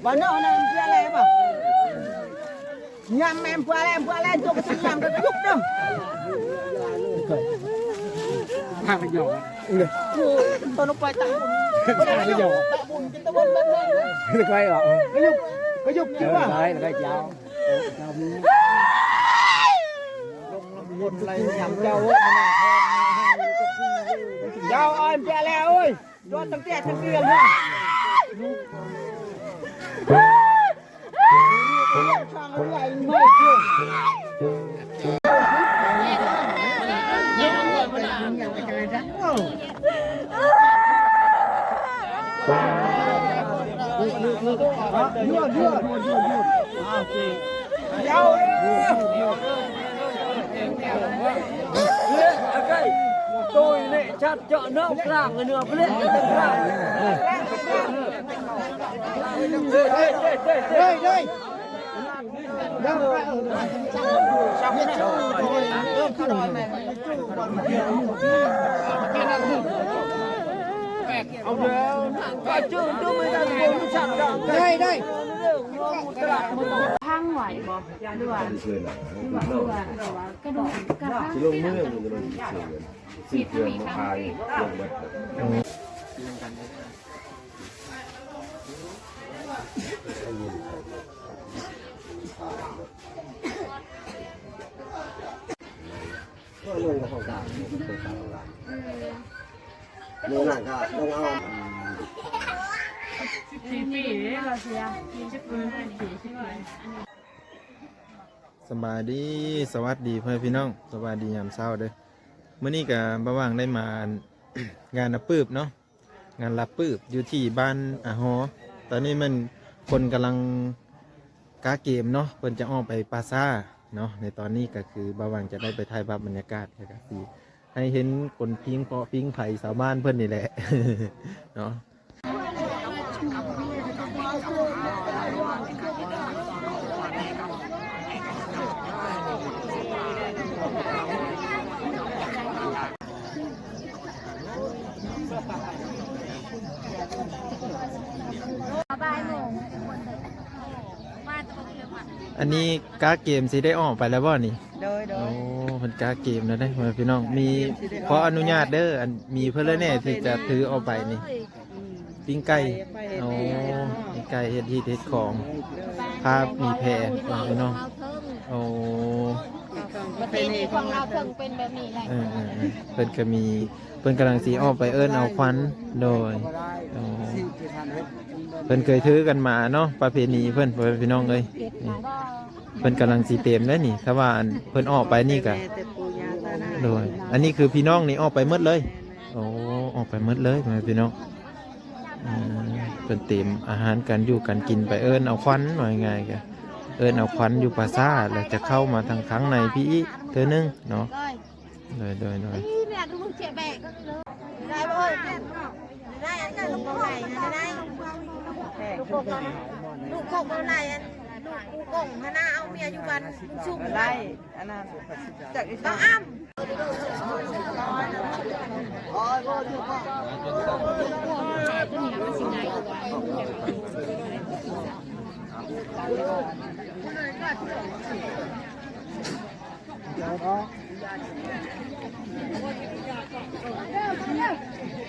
Bana na mpia le ba. Nyam em pua le, pua le, jok ke nyam ke juk dong. Tano pa ta. Ke juk, ke juk. Jauh em pia le oi. ພັງໄຫວບໍ່ ຫຼືວ່າ ຫຼືວ່າ ຫຼືວ່າ ກະດູກກະພັງ ຊິລົງມື ຊິເຄື່ອງມາພາຍລົງເບິດ. ສະບາຍດີ ສະຫວັດດີພໍ່ແມ່ພີ່ນ້ອງ ສະບາຍດີຍາມເຊົ້າເດີ້. ມື້ນີ້ກະບ່າວຫວ່າງໄດ້ມາ ງານລາບປຶບເນາະ ງານລາບປຶບຢູ່ທີ່ບ້ານອາຫໍ. ຕອນນີ້ແມ່ນເພິ່ນກຳລັງກະເກມເນາະ ເພິ່ນຈະອອກໄປປ່າຊ້າເນາະ. ໃນຕອນນີ້ກະຄືບ່າວຫວ່າງຈະໄດ້ໄປຖ່າຍພາບບັນຍາກາດ ກະຊິໃຫ້ເຫັນຄົນພິງເພາະພິງໄພຊາວບ້ານເພິ່ນນີ້ແຫຼະເນາະ. ອັນນີ້ກະເກມຊິໄດ້ອອກໄປແລ້ວບໍ່ນີ້? ໂດຍ ໂດຍ ໂອ້ ເພິ່ນກະເກມແລ້ວເດ້ ພໍ່ແມ່ພີ່ນ້ອງ. ມີ ຂໍອະນຸຍາດເດີ້ ອັນ ມີເພິ່ນເລີຍແນ່ທີ່ຈະຖືອອກໄປນີ້. ປີ້ງໄກ່ ໄປເຮັດ ໂອ້ ແນ່ເນາະ ປີ້ງໄກ່ເຮັດຮີດເຮັດຂອງ ພາມີແພ ພີ່ນ້ອງ ໂອ້ ປະເພນີຂອງລາວເຖິງເປັນແບບນີ້ແຫຼະ. ເອີໆໆ ເພິ່ນກະມີ ເພິ່ນກຳລັງຊິອອກໄປເອີ້ນເອົາຂວັນ ໂດຍ ໂອ້ ເພິ່ນເຄີຍຖືກັນມາເນາະ ປະເພນີເພິ່ນ ພໍ່ແມ່ພີ່ນ້ອງເອີຍ. ນີ້ ເພິ່ນກຳລັງຊິເຕັມແລ້ວນີ້ ຖ້າວ່າອັນເພິ່ນອອກໄປນີ້ກະ ໂດຍ ອັນນີ້ຄືພີ່ນ້ອງນີ້ອອກໄປໝົດເລີຍ. ໂອ້ ອອກໄປໝົດເລີຍ ພໍ່ແມ່ພີ່ນ້ອງ. ເອີ ເພິ່ນເຕັມອາຫານການຢູ່ການກິນໄປເອີ້ນເອົາຂວັນ ວ່າງ່າຍໆ ກະເອີ້ນເອົາຂວັນຢູ່ປ່າຊ້າ ແລ້ວຈະເຂົ້າມາທາງຂ້າງໃນພີ້ອີກເທື່ອໜຶ່ງເນາະ. ໂດຍ ໂດຍ ໂດຍ ລູກກົງເອົາໄລ່ ອັນ ລູກກຸງຫັ້ນນະ ເອົາເມຍຢູ່ບ້ານສູງໄດ້ ອັນນັ້ນ ເອົາອຳ.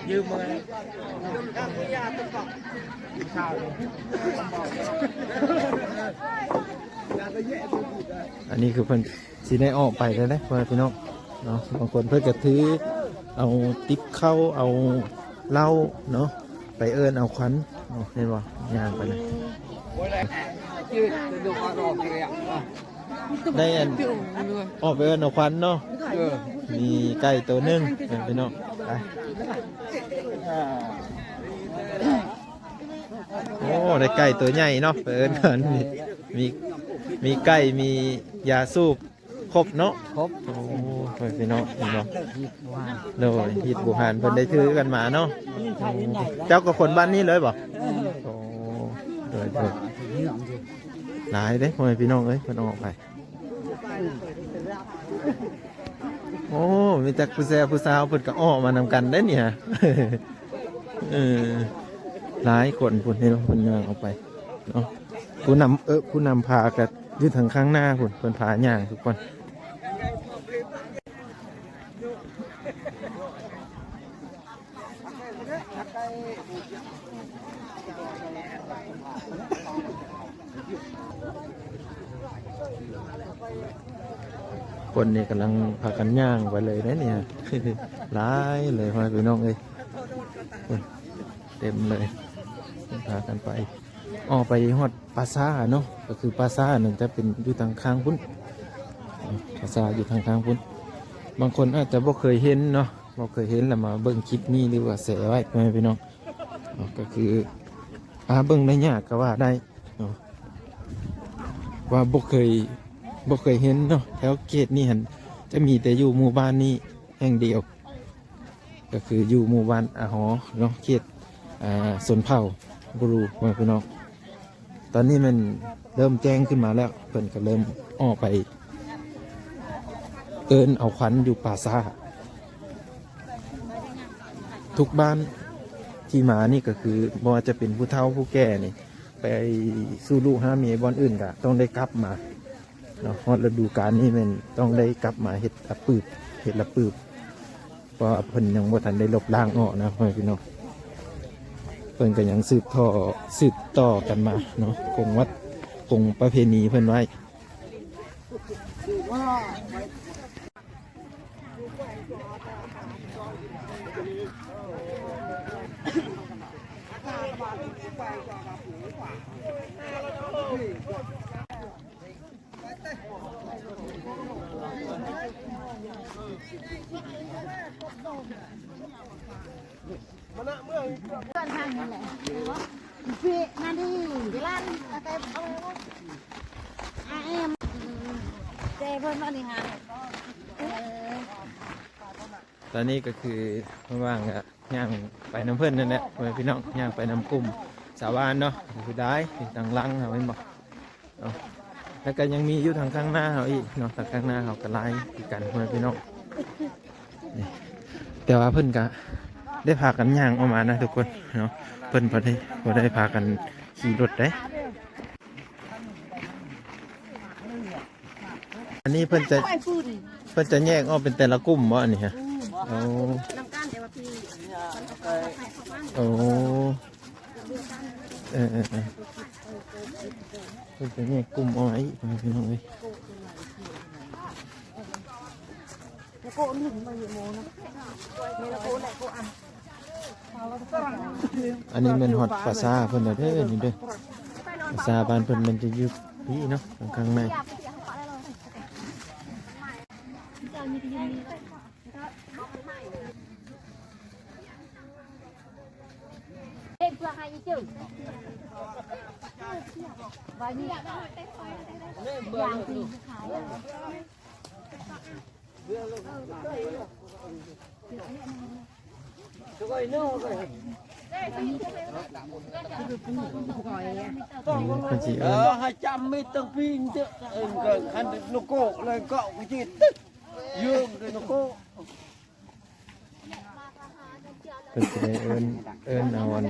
ຢືມເອົາ ອັນນີ້ຄືເພິ່ນຊິໄດ້ອອກໄປແລ້ວເດ້ ພໍ່ແມ່ພີ່ນ້ອງເນາະ. ບາງຄົນເພິ່ນກະຖືເອົາຕິບເຂົ້າ ເອົາເຫຼົ້າເນາະ ໄປເອີ້ນເອົາຂວັນເນາະ. ເຫັນບໍ່ ຍ່າງໄປນະ ໄດ້ອັນ ອອກໄປເອີ້ນເອົາຂວັນເນາະ. ເອີ ມີໄກ່ໂຕໜຶ່ງ ພີ່ນ້ອງ ໄປ. ໂອ້ ໄດ້ໄກ່ໂຕໃຫຍ່ເນາະ ໄປເອີ້ນເຂົານີ້ ມີ ມີໄກ່ ມີຢາສູບ ຄົບເນາະ ຄົບ. ໂອ້ ພໍ່ແມ່ພີ່ນ້ອງ ເຫັນບໍ່ ໂດຍ ຮີດບູຮານເພິ່ນໄດ້ຖືກັນມາເນາະ. ໂອ້ ເຈົ້າກະຄົນບ້ານນີ້ເລີຍບໍ່? ເອີ ໂອ້ ໂດຍ ໂດຍ ຫຼາຍເດ້ ພໍ່ແມ່ພີ່ນ້ອງເອີຍ ເພິ່ນອອກໄປ. ໂອ້ ມີແຕ່ຜູ້ແຊວຜູ້ສາວ ເພິ່ນກໍອອກມານຳກັນເດ້ນີ້ຮະ. ເອີ ຫຼາຍຄົນພຸ້ນເນາະ ເພິ່ນຍ່າງອອກໄປເນາະ. ຜູ້ນຳ ເອີ ຜູ້ນຳພາກໍຢູ່ທາງຂ້າງໜ້າພຸ້ນ ເພິ່ນພາຍ່າງທຸກຄົນ. ຄົນນີ້ກຳລັງພາກັນຍ່າງໄປເລີຍເດ້ນີ້ ຫຼາຍເລີຍພໍ່ແມ່ພີ່ນ້ອງເອີຍ ເຕັມເລີຍ ພາກັນໄປ. ອອກໄປຮອດປ່າຊ້າເນາະ ກໍຄືປ່າຊ້ານັ້ນຈະເປັນຢູ່ທາງຂ້າງພຸ້ນ ປ່າຊ້າຢູ່ທາງຂ້າງພຸ້ນ. ບາງຄົນອາດຈະບໍ່ເຄີຍເຫັນເນາະ ບໍ່ເຄີຍເຫັນ ແລ້ວມາເບິ່ງຄລິບນີ້ ຫຼືວ່າແຊໄວ້ ພໍ່ແມ່ພີ່ນ້ອງເນາະ ກໍຄືພາເບິ່ງໄດ້ຍາກກໍວ່າໄດ້ເນາະ ວ່າບໍ່ເຄີຍ ບໍ່ເຄີຍເຫັນເນາະ. ແຖວເຂດນີ້ຫັ້ນຈະມີແຕ່ຢູ່ໝູ່ບ້ານນີ້ແຫ່ງດຽວ ກໍຄືຢູ່ໝູ່ບ້ານອາຫໍເນາະ ເຂດ ອ່າ ຊົນເຜົ່າບຣູ ພໍ່ແມ່ພີ່ນ້ອງ. ຕອນນີ້ແມ່ນເລີ່ມແຈ້ງຂຶ້ນມາແລ້ວ ເພິ່ນກໍເລີ່ມອອກໄປເອີ້ນເອົາຄວັນຢູ່ປ່າຊ້າ. ທຸກບ້ານທີ່ມານີ້ກໍຄື ບໍ່ວ່າຈະເປັນຜູ້ເຖົ້າຜູ້ແກ່ນີ້ ໄປສູ່ລູກຫາເມຍບ່ອນອື່ນກໍຕ້ອງໄດ້ກັບມາເນາະ. ຮອດລະດູການນີ້ແມ່ນຕ້ອງໄດ້ກັບມາເຮັດລະປຶບ ເຮັດລະປຶບ ເພາະວ່າເພິ່ນຍັງບໍ່ທັນໄດ້ລົບລ້າງອອກນະ ພໍ່ແມ່ພີ່ນ້ອງ. ເພິ່ນກໍຍັງສືບຕໍ່ ສືບຕໍ່ກັນມາເນາະ ຄົງວັດຄົງປະເພນີເພິ່ນໄວ້. ເພື່ອນທາງນີ້ແຫຼະ ເນາະ ເວນາດີ ເວລານ ອາເອັມ ເຈເພິ່ນວ່ານີ້ຫາ ເອີ ຕອນນີ້ກໍຄື ລະຫວ່າງ ຍ່າງໄປນຳເພິ່ນນັ້ນແຫຼະ ພໍ່ແມ່ພີ່ນ້ອງ ຍ່າງໄປນຳກຸ່ມຊາວບ້ານເນາະ ກໍຄືຫຼາຍ ທາງຫຼັງເຮົາເຫັນບໍ່ເນາະ. ແລ້ວກໍຍັງມີຢູ່ທາງຂ້າງໜ້າເຮົາອີກເນາະ ທາງຂ້າງໜ້າເຮົາກໍຫຼາຍຄືກັນ ພໍ່ແມ່ພີ່ນ້ອງ. ນີ້ ແຕ່ວ່າເພິ່ນກໍໄດ້ພາກັນຍ່າງອອກມານະທຸກຄົນເນາະ ເພິ່ນບໍ່ໄດ້ ບໍ່ໄດ້ພາກັນຂີ່ລົດເດ້. ອັນນີ້ເພິ່ນຈະ ເພິ່ນຈະແຍກອອກເປັນແຕ່ລະກຸ່ມບໍ່ ອັນນີ້ຮະ? ໂອ້ ນຳກັນ ແຕ່ວ່າພີ່ ໂອ້ ເອີໆໆ ເພິ່ນຈະແຍກກຸ່ມອອກມາອີກ ພີ່ນ້ອງເອີຍ. ອັນນີ້ແມ່ນຮອດປ່າຊ້າເພິ່ນແລ້ວເດີ ນີ້ເດີ ປ່າຊ້າບ້ານເພິ່ນແມ່ນຈະຢູ່ພີ້ເນາະ ຂ້າງໃນ. ເອີ ເພິ່ນຊິເອີ້ນ ໃຫ້ຈຳມິດຕັ້ງປີເດີ ເອີ້ນກັນ ຄັນໂລໂກ້ເລີຍເກາະກູຈິດ ເຢີງໂລໂກ້ ເພິ່ນຊິໄດ້ເອີ້ນ ເອີ້ນເອົາອັນ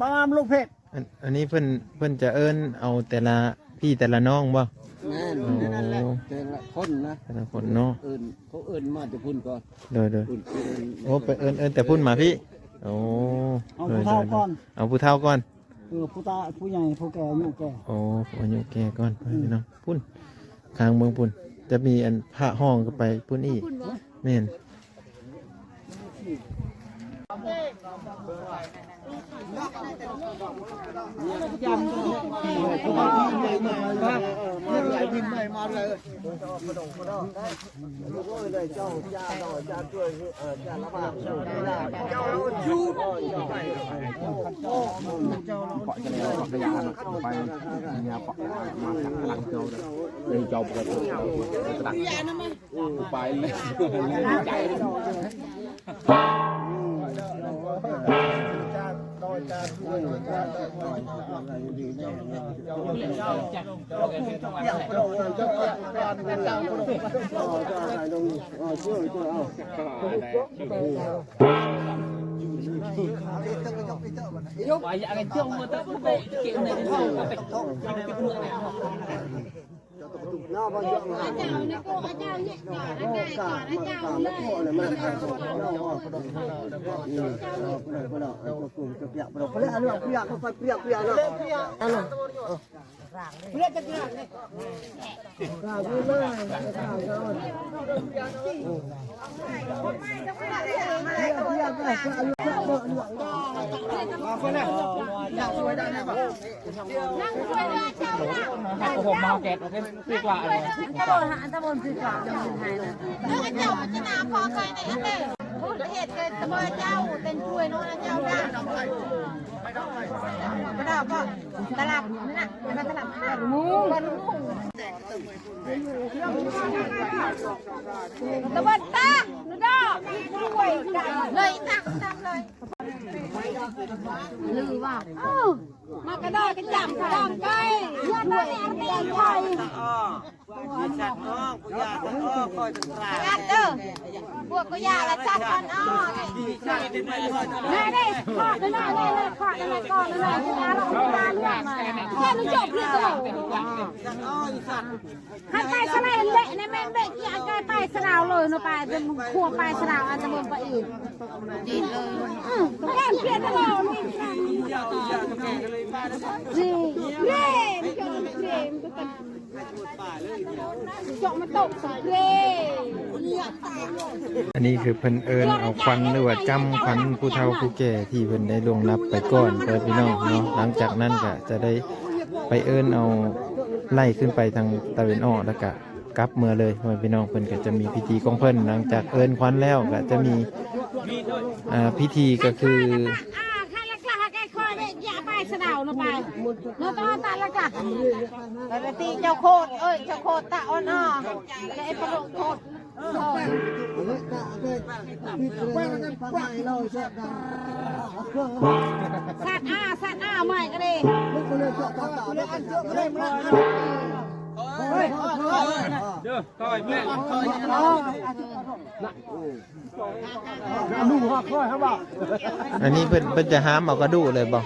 ປາມລູກເພັດ ອັນ ອັນນີ້ເພິ່ນ ເພິ່ນຈະເອີ້ນເອົາແຕ່ລະພີ່ແຕ່ລະນ້ອງບໍ່? ແມ່ນ ໂອ້ ແຕ່ລະຄົນນະ ແຕ່ລະຄົນເນາະ ເອີ້ນ ເຂົາເອີ້ນມາແຕ່ພຸ້ນກ່ອນ ໂດຍ ໂດຍ ພຸ້ນ ໂອ້ ໄປເອີ້ນ ເອີ້ນແຕ່ພຸ້ນມາພີ້ ໂອ້ ເອົາຜູ້ເຖົ້າກ່ອນ ເອົາຜູ້ເຖົ້າກ່ອນ ເອີ ຜູ້ຕາ ຜູ້ໃຫຍ່ ຜູ້ແກ່ ອາຍຸແກ່ ໂອ້ ຜູ້ອາຍຸແກ່ກ່ອນ ອືມ ພີ່ນ້ອງ ພຸ້ນ ຂ້າງເບິ່ງພຸ້ນ ຈະມີອັນພະຫ້ອງຂຶ້ນໄປພຸ້ນອີກ ພຸ້ນບໍ່? ແມ່ນ. โอ้โห มาแกะ โอเค คือว่าอะไร อันตะบนหา อันตะบนคือกลาง มันหายนะ เออ เจ้าจะนาพอใครในอันเด้อ เฮ็ดเกินตะบอยเจ้า เป็นถ้วยโน่นนะเจ้านะ บ่ได้ก็ตลับนั่นน่ะ แล้วก็ตลับหมู บ่รู้ ตะวันตา หนูดอก รวยกัน เลยตักตักเลย ลือว่า เอ้า มากระดอยกระจำกระดองไก่ เลือดตาแดงแดงไข่ สัตว์น้อง ผู้ยาสัตว์น้อง คอยสัตว์ สัตว์เด้อ พวกผู้ยาละสัตว์ก่อนอ้อ แม่ได้ขอดหน่อย แม่ได้ขอดหน่อย ก่อนหน่อย จะมาลองทานหน่อย แค่หนูจบเรื่องเดียว สัตว์อ้อ สัตว์ คันไปสะไลเละในแม่นเบะ เกี่ยไกลไปสะดาวเลยเนาะ ไปจนครัวไปสะดาว อาจจะเบิ่งไปอีก อืม แม่นเพี้ยนตลอดนี่ นี่ เล่นจนเกม เจาะมาตกสเปรย์ ອັນນີ້ຄືເພິ່ນເອີ້ນເອົາຂວັນ ຫຼືວ່າຈ້ຳຂວັນຜູ້ເຖົ້າຜູ້ແກ່ທີ່ເພິ່ນໄດ້ລ່ວງລັບໄປກ່ອນ ພໍ່ແມ່ພີ່ນ້ອງເນາະ. ຫຼັງຈາກນັ້ນກະຈະໄດ້ໄປເອີ້ນເອົາ ໄລ່ຂຶ້ນໄປທາງຕາເວັນອອກ ແລ້ວກະກັບເມືອເລີຍ ພໍ່ແມ່ພີ່ນ້ອງ. ເພິ່ນກະຈະມີພິທີຂອງເພິ່ນ ຫຼັງຈາກເອີ້ນຂວັນແລ້ວກະຈະມີ ອ່າ ພິທີກະຄື ເຈົ້າໂຄດ ເອີຍ ເຈົ້າໂຄດຕາອ່ອນ ເຈົ້າໄອ້ປະໂລກໂຄດ ສາດອາ ສາດອາໃໝ່ກະເດ້ ເດີ ອັນນີ້ເພິ່ນ ເພິ່ນຈະຫາມເອົາກະດູກເລີຍບໍ່?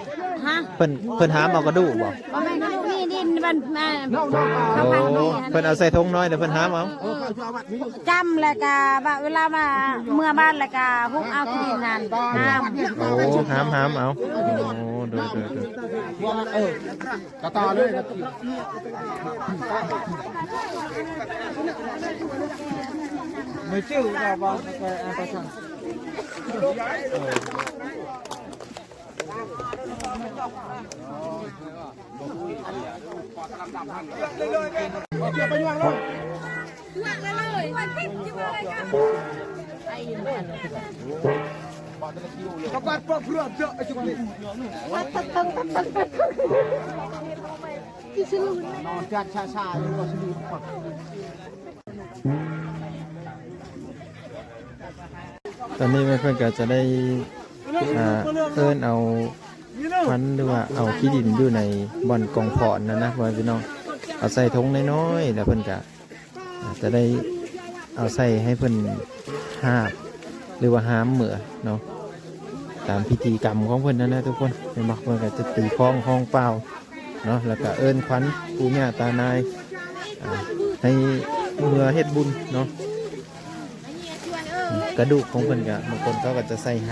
ຮະ? ເພິ່ນ ເພິ່ນຫາມເອົາກະດູກບໍ່? ບໍ່ແມ່ນກະດູກ ນີ້ດິນມັນ ອ່າ ໂອ້ ເພິ່ນເອົາໃສ່ຖົງນ້ອຍແລ້ວເພິ່ນຫາມເອົາ ຈ້ຳແລ້ວກະວ່າເວລາມາເມືອບ້ານແລ້ວກະຫຸກເອົາຂີ້ດິນຫັ້ນຫາມ ໂອ້ ຫາມ ຫາມເອົາ ໂອ້ ໂດຍ ໂດຍ ໂດຍ. ກະຕ່າເລີຍ ໄມ່ຈື່ວ່າ ວ່າ ຕອນນີ້ເພິ່ນກະຈະໄດ້ ອ່າ ເອີ້ນເອົາ ຂວັນ ຫຼືວ່າເອົາຂີ້ດິນຢູ່ໃນບ່ອນກອງຟອນນັ້ນນະ ພໍ່ແມ່ພີ່ນ້ອງ ເອົາໃສ່ຖົງນ້ອຍໆ ແລ້ວເພິ່ນກະ ອາດຈະໄດ້ເອົາໃສ່ໃຫ້ເພິ່ນຫາບ ຫຼືວ່າຫາມເມືອເນາະ ຕາມພິທີກຳຂອງເພິ່ນນັ້ນນະທຸກຄົນ ເຫັນບໍ່? ເພິ່ນກະຈະຕີຄ້ອງຮ້ອງປ່າວເນາະ ແລ້ວກະເອີ້ນຂວັນປູ່ຍ່າຕານາຍ ອ່າ ໃຫ້ເມືອເຮັດບຸນເນາະ. ກະດູກຂອງເພິ່ນກະ ບາງຄົນເຂົາກະຈະໃສ່ໄຫ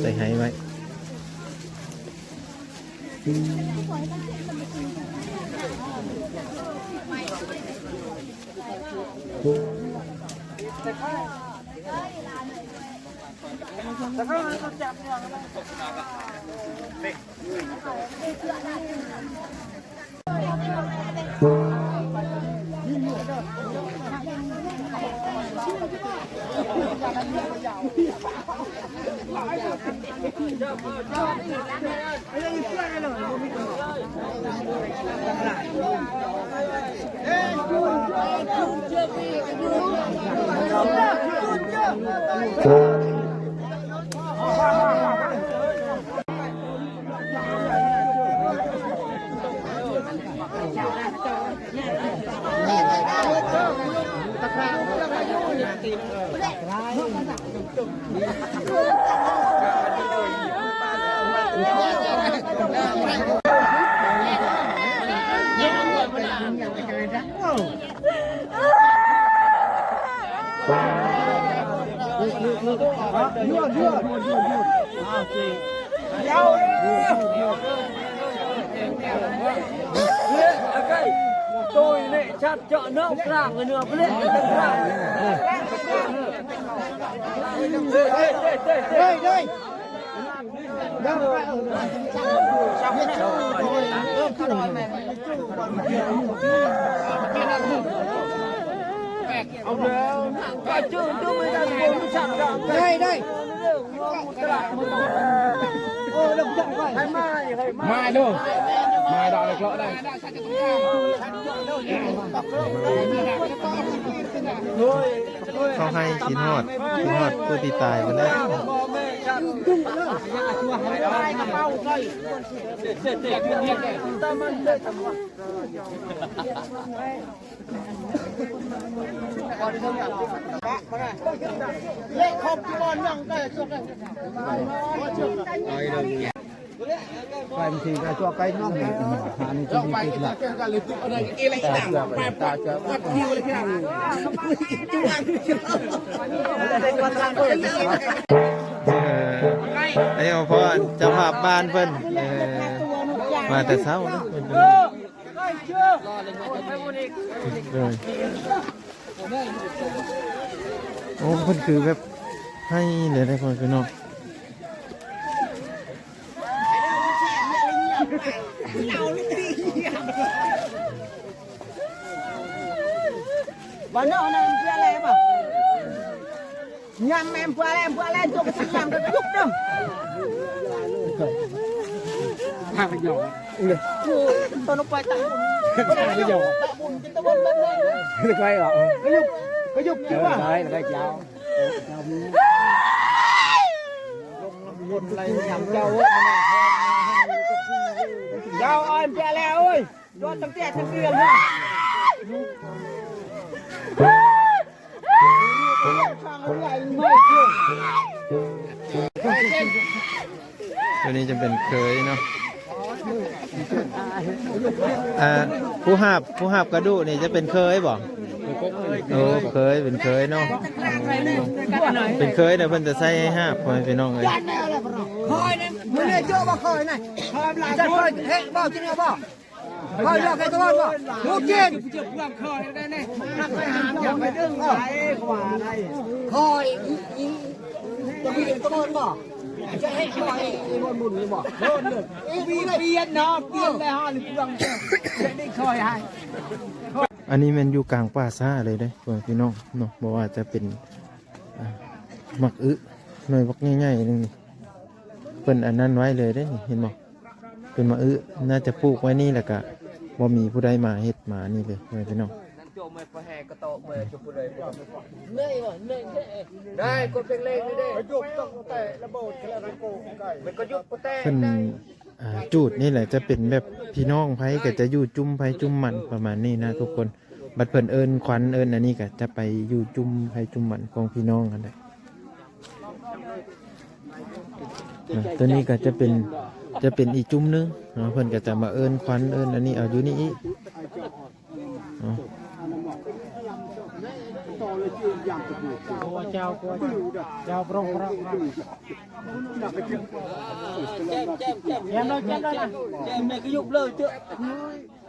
ໃສ່ໄຫໄວ້. ເ ມາດູ ມາດອກເລາະໄດ້. ເຂົາໃຫ້ຄິດຮອດ ຄິດຮອດຜູ້ທີ່ຕາຍໄປແລ້ວ. ເອີ ໄດ້ເອົາພໍ່ເຈົ້າພາບບ້ານເພິ່ນ ເອີ ມາແຕ່ເຊົ້າເນາະ. ໂອ້ ເພິ່ນຄືແບບໃຫ້ເລີຍເດ້ ພໍ່ແມ່ພີ່ນ້ອງ. ໂຕນີ້ຈະເປັນເຂີຍເນາະ. ອ່າ ຜູ້ຫາບ ຜູ້ຫາບກະດູກນີ້ຈະເປັນເຂີຍບໍ່? ໂອ້ ເຂີຍ ເປັນເຂີຍເນາະ. ເປັນເຂີຍນະ ເພິ່ນຈະໃສ່ໃຫ້ຫາບ ພໍ່ແມ່ພີ່ນ້ອງເອີຍ. ອັນນີ້ແມ່ນຢູ່ກາງປ່າຊ້າເລີຍເດ້ ພໍ່ແມ່ພີ່ນ້ອງເນາະ. ບໍ່ວ່າຈະເປັນ ອ່າ ໝາກອຶ ໜ່ວຍບັກໃຫຍ່ໆໜຶ່ງນີ້ ເພິ່ນອັນນັ້ນໄວ້ເລີຍເດ້ນີ້ ເຫັນບໍ່? ເປັນໝາກອຶ ໜ້າຈະປູກໄວ້ນີ້ ແລ້ວກະບໍ່ມີຜູ້ໃດມາເຮັດມານີ້ເລີຍ ພໍ່ແມ່ພີ່ນ້ອງ. ເພິ່ນ ອ່າ ຈູດນີ້ແຫຼະ ຈະເປັນແບບພີ່ນ້ອງໃຜກະຈະຢູ່ຈຸ້ມໃຜຈຸ້ມມັນ ປະມານນີ້ນະທຸກຄົນ. ບັດເພິ່ນເອີ້ນຂວັນເອີ້ນອັນນີ້ກະຈະໄປຢູ່ຈຸ້ມໃຜຈຸ້ມມັນຂອງພີ່ນ້ອງຫັ້ນແຫຼະ. ນະ ໂຕນີ້ກໍຈະເປັນ ຈະເປັນອີກຈຸ້ມໜຶ່ງເນາະ ເພິ່ນກໍຈະມາເອີ້ນຂວັນເອີ້ນອັນນີ້ເອົາຢູ່ນີ້ອີກເນາະ. ເຈົ້າ ເຈົ້າ ເຈົ້າ ປຣອງ ປຣອງ ແຈມ ແຈມ ແຈມ ແຈມ ແຈມ ແຈມ ແຈມ ແມ່ນກະຍຸບເລີຍເຈົ້າ.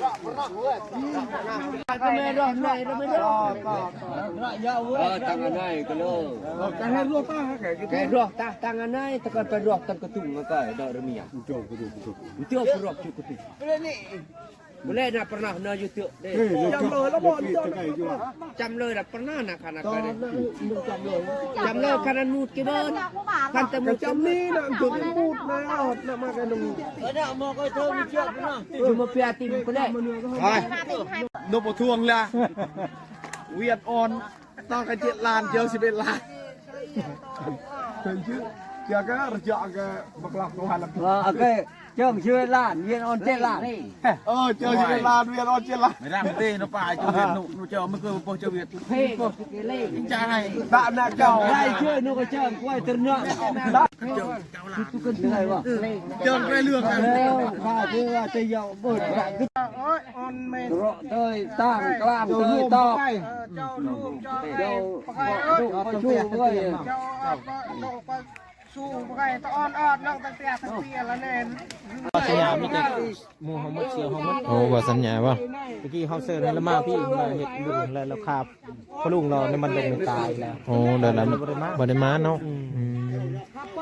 Ơ, tăng anai kơ lơ. Ơ, tăng anai, tăng anai, tăng kơ tung, tăng kơ đơ rơmia. Betul, betul, betul. Betul, betul, betul. Boleh nak pernah na YouTube deh. Eh, YouTube, YouTube, YouTube. Cam le dah pernah nak kanak kare. Cam le kanan mut ke ben. Kan temu cam ni nak untuk mut na, nak makan dulu. Ada mau kau tahu ni siap pernah. Cuma pia tim kena. Hai. ນົບປະທ້ວງລະ ວຽດອອນ ຕ້ອງການເຈັດລ້ານ ເຈົ້າສິບເອັດລ້ານ ເປັນຊື່ ເຈົ້າກະ ເຈົ້າກະ ບັກລັກຕົວລະ ເອີ ໂອເຄ ເຈົ້າສິບເອັດລ້ານ ວຽດອອນເຈັດລ້ານ ເອີ ເຈົ້າສິບເອັດລ້ານ ວຽດອອນເຈັດລ້ານ ໄມ່ດັງເດ້ເນາະ ປ້າ ເຈົ້າເຮັດໜູ ໜູເຈົ້າ ມັນຄືບໍ່ເຈົ້າວຽດ ເພງ ຈາຍ ດະນະເຈົ້າ ໄດ້ເຈີໜູກະເຈີກວາຍເຕີນເນາະ ເຈົ້າ ເຈົ້າເລື່ອງກັນ ແລ້ວຂ້າຄືວ່າຈະເຍົາເບີດ ໂອ້ຍ ອອນແມ່ນ ເຕາະເຕີຍຕ່າງກລາມເຕີຍຕອກ ເຈົ້າລູກເຈົ້າ ເຈົ້າລູກເຈົ້າ ເຈົ້າອອກໄປສູ້ເວີຍ ເຈົ້າອອກໄປ ອອກໄປສູ້ບໍ່ໄດ້ ຕະອອນອອດນ້ອງຕັ້ງແຕ່ຕັ້ງເຕັ້ຍລະແນ່ນ ວ່າສັນຍາມີແຕ່ໝູ່ເຮົາໝົດ ເຊື່ອເຮົາໝົດ ໂອ້ ວ່າສັນຍາບໍ່? ຕະກີ້ເຮົາເຊີນໃຫ້ລະມາພີ້ ມາເຮັດບຸນແລ້ວລາວຄາ ພໍ່ລຸງລາວໃນມັນລົງຕາຍແລ້ວ ໂອ້ ແລ້ວລະບໍ່ໄດ້ມາ ບໍ່ໄດ້ມາເນາະ ອືມ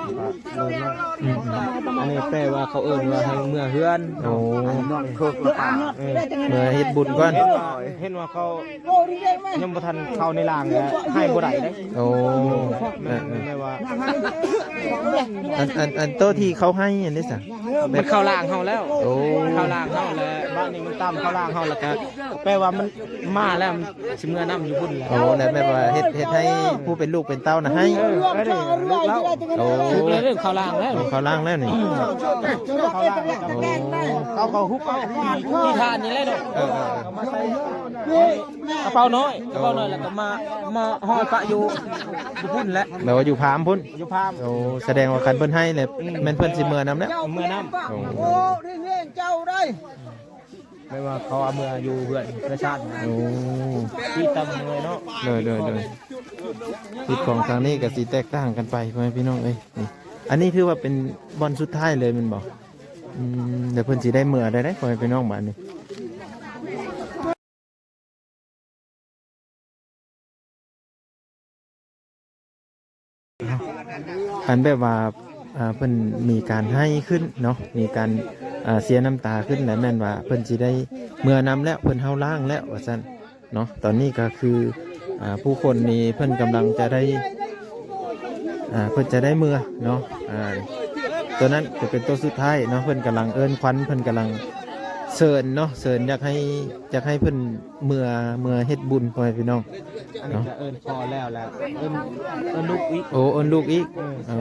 ອືມ ອືມ ອັນນີ້ແປວ່າເຂົາເອີ້ນວ່າໃຫ້ເມືອເຮືອນ ໂອ້ ເມືອເຮືອນ ເອີ ເມືອເຮັດບຸນກ່ອນ ເຫັນວ່າເຂົາຍັງບໍ່ທັນເຂົ້າໃນລ່າງ ແລ້ວໃຫ້ບໍ່ໄດ້ເດ້ ໂອ້ ແມ່ນ ແມ່ນວ່າ ອັນ ອັນ ອັນໂຕທີ່ເຂົາໃຫ້ອັນນີ້ຊະ ມັນເຂົ້າລ່າງເຮົາແລ້ວ ໂອ້ ເຂົ້າລ່າງເຮົາແລ້ວ ບາດນີ້ມັນຕາມເຂົ້າລ່າງເຮົາ ແລ້ວກະແປວ່າມັນ ມາແລ້ວ ຊິເມືອນຳຢູ່ພຸ້ນແຫຼະ ໂອ້ ແລ້ວແມ່ນວ່າເຮັດ ເຮັດໃຫ້ຜູ້ເປັນລູກເປັນເຕົ້ານະໃຫ້ ເອີ ເອີ ລູກເຕົ້າ ໂອ້ ເຂົ້າລ່າງແລ້ວ ເຂົ້າລ່າງແລ້ວນີ້ ເຂົາກໍຮຸບເອົາ ທີ່ທານນີ້ແຫຼະເນາະ ເອີ ເອົາມາໃສ່ກະເປົານ້ອຍ ກະເປົານ້ອຍ ແລ້ວກໍມາ ມາຫ້ອຍປະຢູ່ ຢູ່ພຸ້ນແຫຼະ ແປວ່າຢູ່ພາມພຸ້ນ ຢູ່ພາມ ໂອ້ ສະແດງວ່າຄັນເພິ່ນໃຫ້ແລ້ວ ອືມ ແມ່ນເພິ່ນຊິເມືອນຳແລ້ວ ເມືອນຳ ໂອ້ ໂອ້ ໄດ້ເງິນເຈົ້າໄດ້ ແມ່ນວ່າເຂົາເອົາເມືອຢູ່ເຮືອນເພື່ອຊາດ ໂອ້ ທີ່ຕຳເມືອເນາະ ໂດຍ ໂດຍ ໂດຍ ທິດຂອງທາງນີ້ກະຊິແຕກຕ່າງກັນໄປ ພໍ່ແມ່ພີ່ນ້ອງເອີຍ ນີ້ ອັນນີ້ຖືວ່າເປັນບ່ອນສຸດທ້າຍເລີຍແມ່ນບໍ່? ອືມ ແລ້ວເພິ່ນຊິໄດ້ເມືອໄດ້ໃດ໋ ພໍ່ແມ່ພີ່ນ້ອງ ບາດນີ້ ຄັນແບບວ່າ ອ່າ ເພິ່ນມີການໄຫ້ຂຶ້ນເນາະ ມີການ ອ່າ ເສຍນ້ຳຕາຂຶ້ນ ແລ້ວແມ່ນວ່າເພິ່ນຊິໄດ້ເມືອນຳແລ້ວ ເພິ່ນເຮົາລ້າງແລ້ວວ່າຊັ້ນເນາະ ຕອນນີ້ກໍຄື ອ່າ ຜູ້ຄົນນີ້ເພິ່ນກຳລັງຈະໄດ້ ອ່າ ເພິ່ນຈະໄດ້ເມືອເນາະ ອ່າ ໂຕນັ້ນຈະເປັນໂຕສຸດທ້າຍເນາະ ເພິ່ນກຳລັງເອີ້ນຄວັນ ເພິ່ນກຳລັງເຊີນເນາະ ເຊີນຢາກໃຫ້ ຢາກໃຫ້ເພິ່ນ ເມືອ ເມືອເຮັດບຸນ ພໍ່ແມ່ພີ່ນ້ອງ ອັນນີ້ ເນາະ ກະເອີ້ນພໍ່ແລ້ວ ແລ້ວເອີ້ນ ເອີ້ນລູກອີກ ໂອ້ ເອີ້ນລູກອີກ ເອີ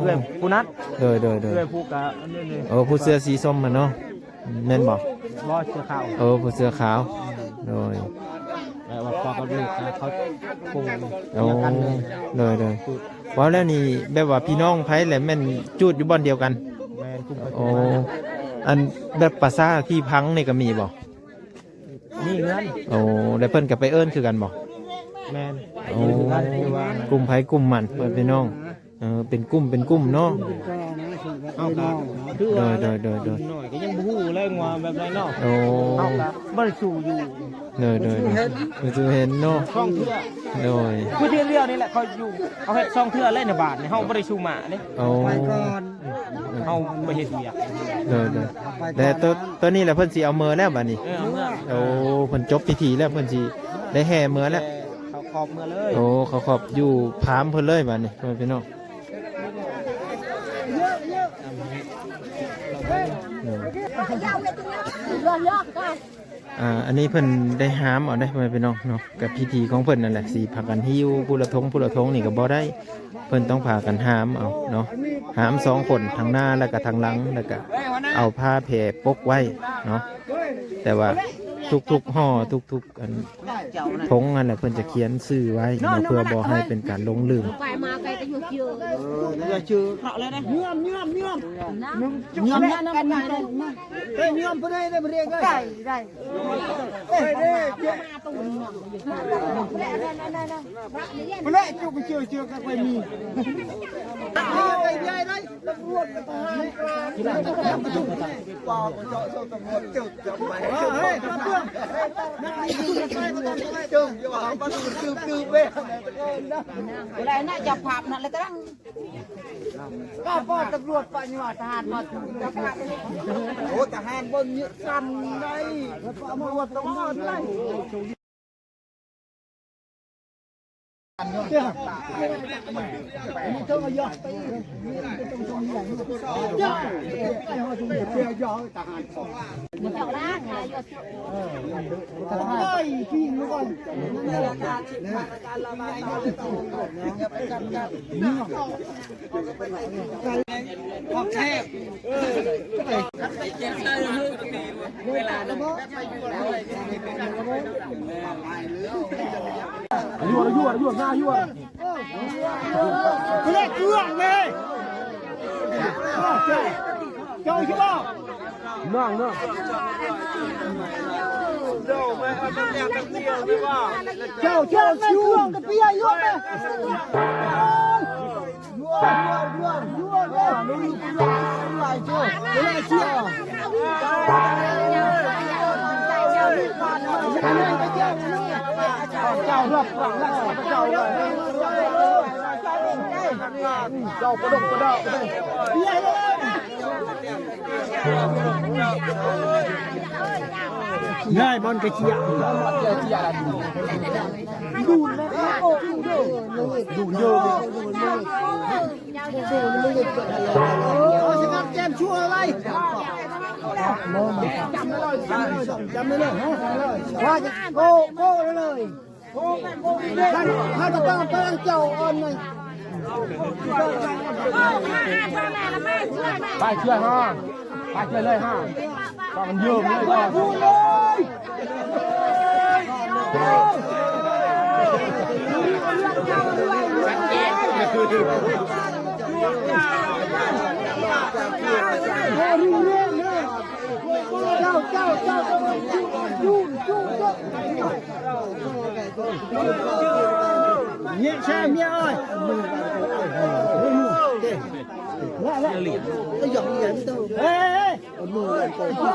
ເອີ ຜູ້ນັ້ນ ໂດຍ ໂດຍ ໂດຍ ເອື້ອຍຜູ້ກະ ໂອ້ ຜູ້ເສື້ອສີສົ້ມຫັ້ນເນາະ ແມ່ນບໍ່? ບໍ່ ເສື້ອຂາວ ໂອ້ ຜູ້ເສື້ອຂາວ ໂດຍ ແປວ່າພໍ່ກັບລູກເຂົາປູດ ໂອ້ ດຽວກັນເລີຍ ໂດຍ ໂດຍ ເວົ້າແລ້ວນີ້ ແບບວ່າພີ່ນ້ອງໃຜແຫຼະ ແມ່ນຈູດຢູ່ບ່ອນດຽວກັນ ແມ່ນ ໂອ້ ອັນແບບປະສາທີ່ພັງນີ້ກະມີບໍ່? ມີເຮືອນ ໂອ້ ແລ້ວເພິ່ນກະໄປເອີ້ນຄືກັນບໍ່? ແມ່ນ ໂອ້ ເອີ້ນຄືກັນ ຄືວ່າກຸ່ມໃຜກຸ່ມມັນ ເພິ່ນພີ່ນ້ອງ ເອີ ເປັນກຸ່ມເປັນກຸ່ມເນາະ ເຮົາກະ ໂດຍ ໂດຍ ໂດຍ ໂດຍ ໜ້ອຍກະຍັງບໍ່ຮູ້ເລີຍວ່າແບບໃດເນາະ ໂອ້ ເຮົາກະບໍ່ໄດ້ສູ້ຢູ່ ໂດຍ ໂດຍ ໂດຍ ບໍ່ເຫັນເນາະ ສອງເທື່ອ ໂດຍ ຄືເທື່ອດຽວນີ້ແຫຼະ ເຂົາຢູ່ ເຮົາເຮັດສອງເທື່ອແລ້ວໃນບ້ານນີ້ ເຮົາບໍ່ໄດ້ສູ້ໝ້າເດ້ ໂອ້ ເຮົາໄປເຮັດວຽກ ໂດຍ ໂດຍ ແຕ່ໂຕ ໂຕນີ້ລະເພິ່ນຊິເອົາເມືອແລ້ວບາດນີ້ ເອີ ເອົາເມືອ ໂອ້ ເພິ່ນຈົບພິທີແລ້ວ ເພິ່ນຊິໄດ້ແຫ່ເມືອແລ້ວ ແຫ່ເຂົ້າຄອບເມືອເລີຍ ໂອ້ ເຂົ້າຄອບຢູ່ພາມເພິ່ນເລີຍບາດນີ້ ພໍ່ແມ່ພີ່ນ້ອງ ໂດຍ ອ່າ ອັນນີ້ເພິ່ນໄດ້ຫາມເອົາເດ້ ພໍ່ແມ່ພີ່ນ້ອງເນາະ ກັບພິທີຂອງເພິ່ນນັ້ນແຫຼະ ຊິພາກັນຫິ້ວຜູ້ລະຖົງ ຜູ້ລະຖົງນີ້ກະບໍ່ໄດ້ ເພິ່ນຕ້ອງພາກັນຫາມເອົາເນາະ ຫາມສອງຄົນ ທາງໜ້າ ແລ້ວກະທາງຫຼັງ ແລ້ວກະເອົາຜ້າແພປົກໄວ້ເນາະ ແຕ່ວ່າທຸກໆຫໍ່ ທຸກໆອັນຖົງຫັ້ນແຫຼະ ເພິ່ນຈະຂຽນຊື່ໄວ້ເນາະ ເພື່ອບໍ່ໃຫ້ເປັນການຫຼົງລືມ ໄປມາໄກກະຢູ່ ເອີ ເນາະ ເນາະ ເນາະ ຍອມ ຍອມ ຍອມ ຍອມ ຍອມ ເອີຍ ຍອມ ບໍ່ໄດ້ ໄດ້ບໍ່ໄດ້ ໄດ້ ໄດ້ ເອີຍ ເດ້ ບໍ່ໄດ້ ຈຸກ ເຊື່ອ ເຊື່ອ ກໍໄປມີ ໄປໃຫຍ່ໄດ້ ຕຳຫຼວດກັບທະຫານ ປາກເຈາະ ຕຳຫຼວດ ເຈີ ຈັບໄປ ເອີຍ ເອີຍ ຈັບເລື່ອງ ນັກບິນ ໄປ ບໍ່ຕ້ອງໄປ ເຈີ ຢ່າວ່າມັນ ຕື່ມໆ ເວີຍ ບໍ່ໄດ້ນະ ເຈົ້າພາບນັ້ນແຫຼະຕະລັງ ກໍບໍ່ຕຳຫຼວດປະຍາ ທະຫານບໍ່ຖືກ ໂອ້ ທະຫານບໍ່ຍຶດຊ້ຳໄດ້ ຕຳຫຼວດຕຳຫຼວດໄດ້ ງ່າຍບອນກະເຈຍ ດູນແລ້ວ ດູນເດີ ເອົາຊິກັບແຈມຊົ່ວໄວ້ ຈຳໄວ້ເລີຍ ຈຳໄວ້ເລີຍ ວ່າຈະໂກ ໂກເລີຍ ຂ້າພະເຈົ້າກຳລັງເຈົ້າອ່ອນໃນ ໄປເຊື່ອເຮົາ ໄປເຊື່ອເລີຍເຮົາ ເພາະມັນເຢີມເລີຍ ເຈົ້າ ເຈົ້າ ເຈົ້າ ເຈົ້າ ຈູນ ຈູນ ຈູນ ເຍແຊເມຍເອີຍ ເອີຍ ເຈົ້າແມ່ນແມ່ເຈົ້າ ເຈົ້າ ເຈົ້າ ເຈົ້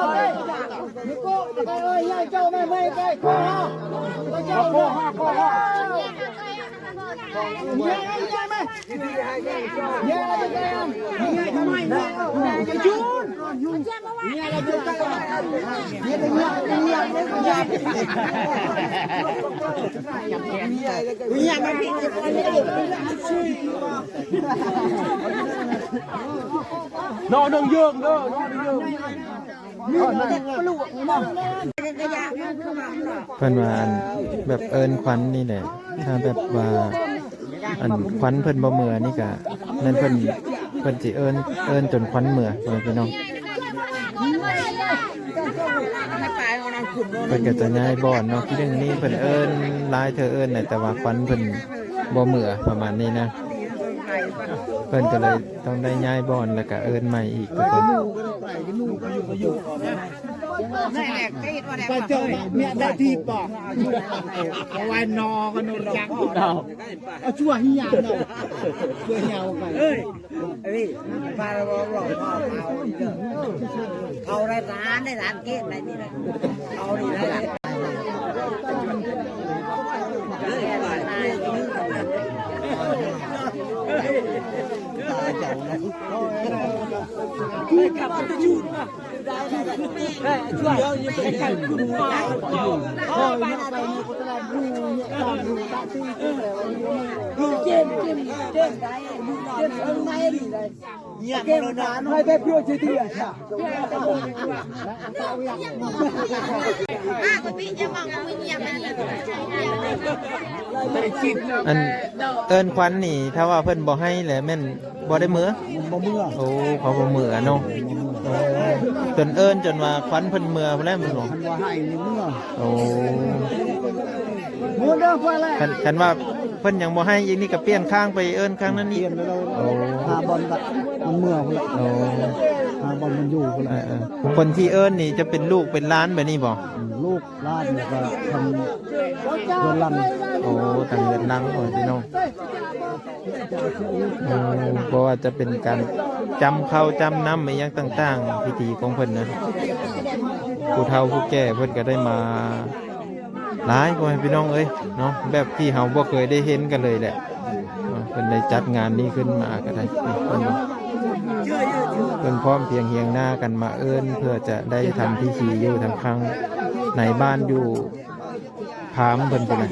າ ນອນໜຶ່ງເຢິງເດີ ນອນໜຶ່ງເຢິງ. ເພິ່ນວ່າ ອັນ ແບບເອີ້ນຄວັນນີ້ແຫຼະ ຖ້າແບບວ່າ ອັນ ຄວັນເພິ່ນບໍ່ເມືອນີ້ກະ ແມ່ນເພິ່ນ ເພິ່ນຊິເອີ້ນ ເອີ້ນຈົນຄວັນເມືອ ພໍ່ແມ່ພີ່ນ້ອງ. ເພິ່ນກະຈະຍ້າຍບ່ອນເນາະ ທີໜຶ່ງນີ້ເພິ່ນເອີ້ນຫຼາຍເທື່ອເອີ້ນແຫຼະ ແຕ່ວ່າຄວັນເພິ່ນບໍ່ເມືອ ປະມານນີ້ນະ ເພິ່ນກະເລີຍ ຕ້ອງໄດ້ຍ້າຍບ່ອນ ແລ້ວກະເອີ້ນໃໝ່ອີກທຸກຄົນ. ໄປເຈົ້າເມຍໄດ້ທີ່ປະ ເອົາໄວ້ນອກະນຸຈັກ ເອົາຊົ່ວເຮຍເນາະ ຊົ່ວເຮຍໄປ ເອີຍ ເອົາໄດ້ທະຫານ ໄດ້ທະຫານເກນໄດ້ນີ້ນະ ເອົານີ້ໄດ້ລະ. ອັນ ເອີ້ນຄວັນນີ້ ຖ້າວ່າເພິ່ນບໍ່ໃຫ້ແລ້ວແມ່ນບໍ່ໄດ້ເມືອ? ບໍ່ເມືອ. ໂອ້ ເຂົາບໍ່ເມືອເນາະ. ຈົນເອີ້ນຈົນວ່າຄວັນເພິ່ນເມືອພຸ້ນແຫຼະແມ່ນບໍ່? ຄັນບໍ່ໃຫ້ນີ້ເມືອ. ໂອ້ ເມືອເດີ ຄັນ ຄັນວ່າ ເພິ່ນຍັງບໍ່ໃຫ້ອີກ ນີ້ກໍປ່ຽນຂ້າງໄປເອີ້ນຂ້າງນັ້ນອີກ. ປ່ຽນແລ້ວ. ໂອ້ ຫາບ່ອນລະ ມັນເມືອພຸ້ນລະ. ໂອ້ ຫາບ່ອນມັນຢູ່ພຸ້ນລະ. ເອີໆ ຄົນທີ່ເອີ້ນນີ້ຈະເປັນລູກເປັນຫຼານແບບນີ້ບໍ່? ອືມ ລູກຫຼານ ແລ້ວກໍທາງເຮືອນຫຼັງ. ໂອ້ ທາງເຮືອນຫຼັງ ໂອ້ ພີ່ນ້ອງ. ໂອ້ ບໍ່ວ່າຈະເປັນການຈຳເຂົ້າຈຳນ້ຳ ອີ່ຫຍັງຕ່າງໆ ພິທີຂອງເພິ່ນນະ ຜູ້ເຖົ້າຜູ້ແກ່ເພິ່ນກໍໄດ້ມາ ຫຼາຍ ພໍ່ແມ່ພີ່ນ້ອງເອີຍເນາະ, ແບບທີ່ເຮົາບໍ່ເຄີຍໄດ້ເຫັນກັນເລີຍແຫຼະເນາະ. ເພິ່ນໄດ້ຈັດງານນີ້ຂຶ້ນມາກໍໄດ້ ເພິ່ນ ເພິ່ນພ້ອມພຽງຮຽງໜ້າກັນມາເອີ້ນ ເພື່ອຈະໄດ້ທຳພິທີຢູ່ທາງຂ້າງໃນບ້ານຢູ່ພາມເພິ່ນພຸ້ນນະ.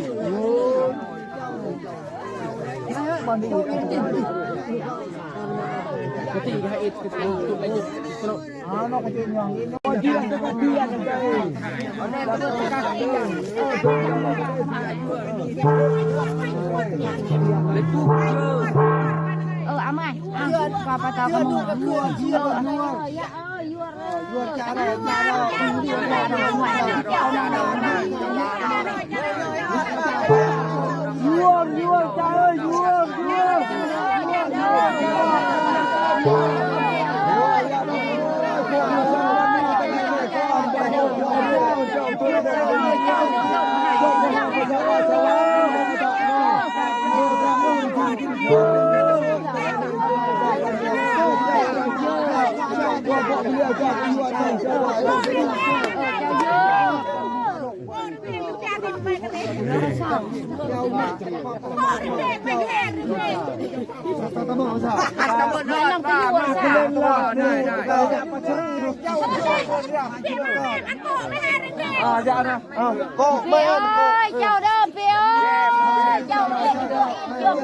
ເອີ ເອົາໃໝ່ ເອົາ ວ່າປະເຈົ້າກະໝູ ເອີ ເອົາໃໝ່. ເຈົ້າເດີພີ່ເອີຍ ເຈົ້າເດີພີ່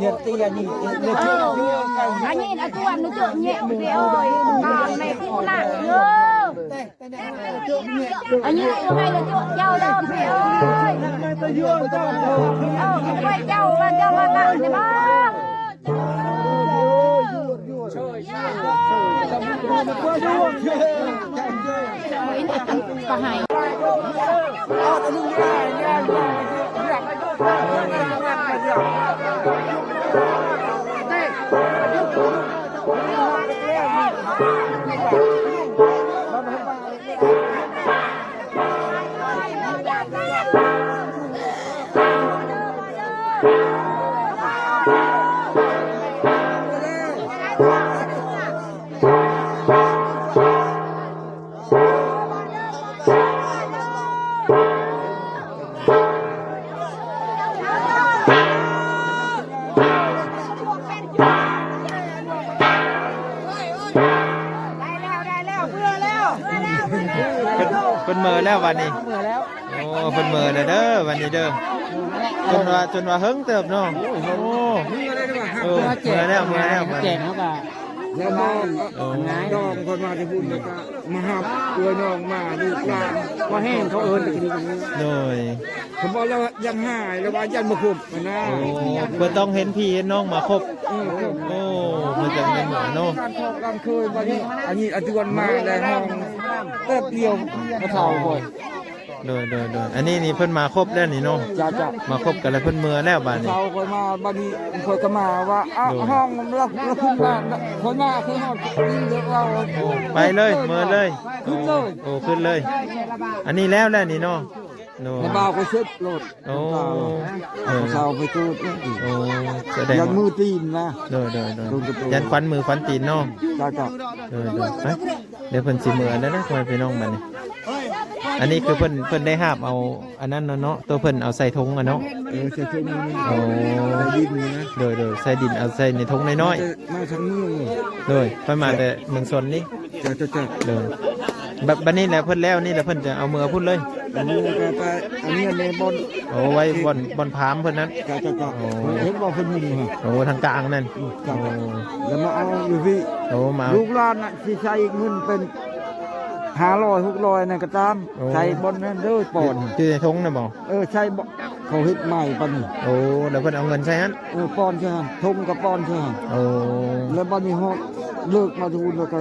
ເອີຍ. ຮະ? ອັນນີ້ນະຕົວະໜູໂຈະແຍະເດ້ອ ຕາມແມ່ຄູນະເດີ. ອັນນີ້ໃຫ້ໂຈະເຈົ້າເດີພີ່ເອີຍ. ເອີ ໄວ້ເຈົ້າວ່າເຈົ້າມາຕາຍໃນບ້ານ. ກະໃຫ້ ເພິ່ນ ເພິ່ນເມີແລ້ວບາດນີ້ ເມືອແລ້ວ. ໂອ້ ເພິ່ນເມີແລ້ວເດີ ບາດນີ້ເດີ. ຈົນວ່າ ຈົນວ່າເຫິງເຕີບເນາະ. ໂອ້ ເອີ ເມືອແລ້ວ ເມືອແລ້ວບາດນີ້. ແລ້ວມາ ໂອ້ ນ້ອງເພິ່ນມາແຕ່ພຸ້ນ ແລ້ວກະມາຮັບເອື້ອຍນ້ອງມາ ລູກຫຼານ ພໍແຮງເຂົາເອີ້ນໄປກິນ. ໂດຍ ເຂົາບອກແລ້ວວ່າຍັງຫາຍ ແລ້ວວ່າຍັງບໍ່ຄົບຫັ້ນນະ. ໂອ້ ເພິ່ນຕ້ອງເຫັນພີ່ເຫັນນ້ອງມາຄົບ. ເອີ ໂອ້ ເພິ່ນຈັ່ງແມ່ນເນາະ. ການຄອບການເຄີຍ ບາດນີ້ ອັນນີ້ອາດວນມາແລ້ວ ຫ້ອງແປັບດຽວ ກະເຖົ້າຂ້ອຍ. ໂດຍ ໂດຍ ໂດຍ ອັນນີ້ນີ້ເພິ່ນມາຄົບແລ້ວນີ້ເນາະ. ເຈົ້າ ເຈົ້າ ມາຄົບກັນແລ້ວເພິ່ນເມືອແລ້ວບາດນີ້. ເຂົາຂ້ອຍມາ ບາດນີ້ຂ້ອຍກະມາວ່າ ເອົາ ໂດຍ ຫ້ອງລະ ລະຂຶ້ນມາ ຂ້ອຍມາ ຂ້ອຍຮອດນີ້ເດີ ເອົາ ໂອ້ ໄປເລີຍ ເມືອເລີຍ ຂຶ້ນເລີຍ. ໂອ້ ຂຶ້ນເລີຍ ອັນນີ້ແລ້ວແລ້ວນີ້ເນາະ. ໂດຍ ແມ່ບ່າວກໍເຊັດໂລດ. ໂອ້ ເອີ ເຊົາໄປເກີດ. ໂອ້ ສະແດງວ່າ ຢ້ານມືຕີນນະ. ໂດຍ ໂດຍ ໂດຍ ຢ້ານຄວັນມືຄວັນຕີນເນາະ. ເຈົ້າ ເຈົ້າ ໂດຍ ໂດຍ ໄປ ດຽວເພິ່ນຊິເມືອແລ້ວນະ ພໍ່ແມ່ພີ່ນ້ອງ ບາດນີ້. ອັນນີ້ຄືເພິ່ນ ເພິ່ນໄດ້ຫາບເອົາອັນນັ້ນເນາະ ໂຕເພິ່ນເອົາໃສ່ຖົງອະເນາະ. ເອີ ໃສ່ຖົງ. ໂອ້ ໃສ່ດິນນະ. ໂດຍ ໂດຍ ໃສ່ດິນ ເອົາໃສ່ໃນຖົງນ້ອຍໆ. ມາທາງເມືອງ. ໂດຍ ຂ້ອຍມາແຕ່ເມືອງຊົນນີ້. ເຈົ້າ ເຈົ້າ ເຈົ້າ ໂດຍ ບາດ ບາດນີ້ແຫຼະ ເພິ່ນແລ້ວນີ້ແຫຼະ ເພິ່ນຈະເອົາເມືອພຸ້ນເລີຍ. ອັນນີ້ກໍໄປ ອັນນີ້ໃນບ່ອນ ໂອ້ ໄວ້ບ່ອນ ບ່ອນພາມເພິ່ນນັ້ນ. ເຈົ້າ ເຈົ້າ ເຈົ້າ. ໂອ້ ເຫັນບໍ່ເພິ່ນຢູ່ຫັ້ນ. ໂອ້ ທາງກາງນັ້ນ. ອືມ ເຈົ້າ ໂອ້ ແລ້ວມາເອົາຢູ່ພີ້. ໂອ້ ມາເອົາ. ລູກຫຼານນະ ຊິໃສ່ເງິນເປັນຫ້າຮ້ອຍ ຫົກຮ້ອຍນັ້ນກໍຕາມ. ໂອ້ ໃສ່ບ່ອນນັ້ນເດີ ປ່ອນ ຢູ່ໃນຖົງນະບໍ່? ເອີ ໃສ່ບໍ່ ເຂົາເຮັດໃໝ່ປານນີ້. ໂອ້ ແລ້ວເພິ່ນເອົາເງິນໃສ່ຫັ້ນ. ເອີ ປ່ອນໃສ່ຫັ້ນ ຖົງກໍປ່ອນໃສ່ຫັ້ນ. ໂອ້ ແລ້ວບາດນີ້ຮອດເລີກມາຢູ່ພຸ້ນ ແລ້ວກໍ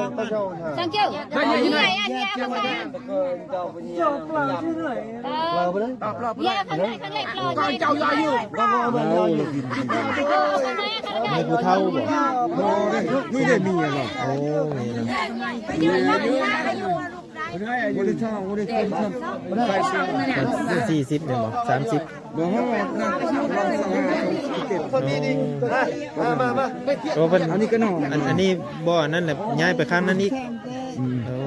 າງເຈົ້າ Thank you. ເອີ ເຈົ້າປະເທດ ເຈົ້າປະເທດ ເຈົ້າປະເທດ ເຈົ້າປະເທດ ເຈົ້າປະເທດ ເຈົ້າປະເທດ ເຈົ້າປະເທດ ເຈົ້າປະເທດ ເຈົ້າປະເທດ ເຈົ້າປະເທດ ເຈົ້າປະເທດ ໃຫ້ຜູ້ເຖົ້າບໍ? ບໍ່ ນີ້ໄດ້ເມຍແລ້ວ. ໂອ້ ມີແລ້ວ ບໍ່ໄດ້ເຖົ້າ ບໍ່ໄດ້ເຖົ້າ ບໍ່ໄດ້ ສີ່ສິບແມ່ນບໍ່? ສາມສິບ ບໍ່ຮອດນະ ສອງສິບເຈັດ ມາ ມາ ມາ ໂອ້ ເພິ່ນ ອັນນີ້ກໍນ້ອງ ອັນ ອັນນີ້ບໍ່ ອັນນັ້ນແຫຼະ ຍ້າຍໄປຂ້າງນັ້ນອີກ. ອືມ ໂອ້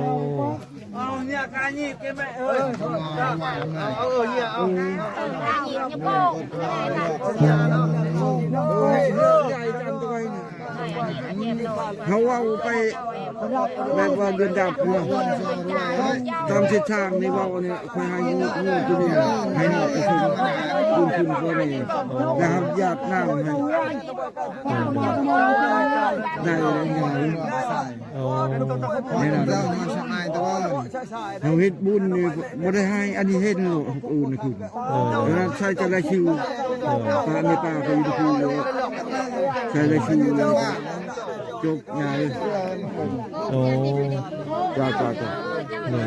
ເອົາເນຍກາຍນີ້ເກັບໄວ້ ເອີ ເອົາ ເອົາເນຍ ເອົາ ເຮົາເວົ້າໄປແບບວ່າເດືອນດັບເນາະ ຕາມທິດທາງນີ້ເວົ້ານີ້ ຂ້ອຍໃຫ້ງູ ງູຕົວນີ້ໃຫ້ຮອດໄປເຖິງບຸນຄຸນຕົວນີ້ ແລ້ວເຮົາຢາດນ້ຳໃຫ້ ໄດ້ ໄດ້ ໄດ້ ໂອ້ ແນ່ນອນ ເຮົາເຮັດບຸນນີ້ບໍ່ໄດ້ໃຫ້ອັນນີ້ເຫັນໂລດ ອື່ນຄື ເອີ ໃສ່ແຕ່ລາຍຊື່ ເອີ ປະເມຕຕາເຂົາຢູ່ຄື ໃສ່ລາຍຊື່ ຈົບ ໂອ້ ຈ້າ ຈ້າ ຈ້າ ໂດຍ.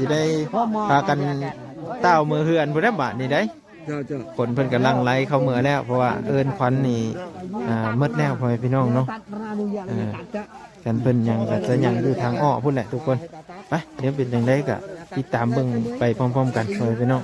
ຊິໄດ້ພາກັນຕ່າວເມືອເຮືອນພຸ້ນແຫຼະບາດນີ້ໄດ໋. ເຈົ້າ ເຈົ້າ ຄົນເພິ່ນກຳລັງໄລ່ເຂົ້າເມືອແລ້ວ ເພາະວ່າເອີ້ນຂວັນນີ້ ອ່າ ໝົດແລ້ວ ພໍ່ແມ່ພີ່ນ້ອງເນາະ. ເອີ ຄັນເພິ່ນຍັງກໍຈະຍັງຢູ່ທາງອ້ອພຸ້ນແຫຼະທຸກຄົນ. ໄປ ດຽວເປັນຈັ່ງໃດກໍຕິດຕາມເບິ່ງໄປພ້ອມໆກັນ ພໍ່ແມ່ພີ່ນ້ອງ.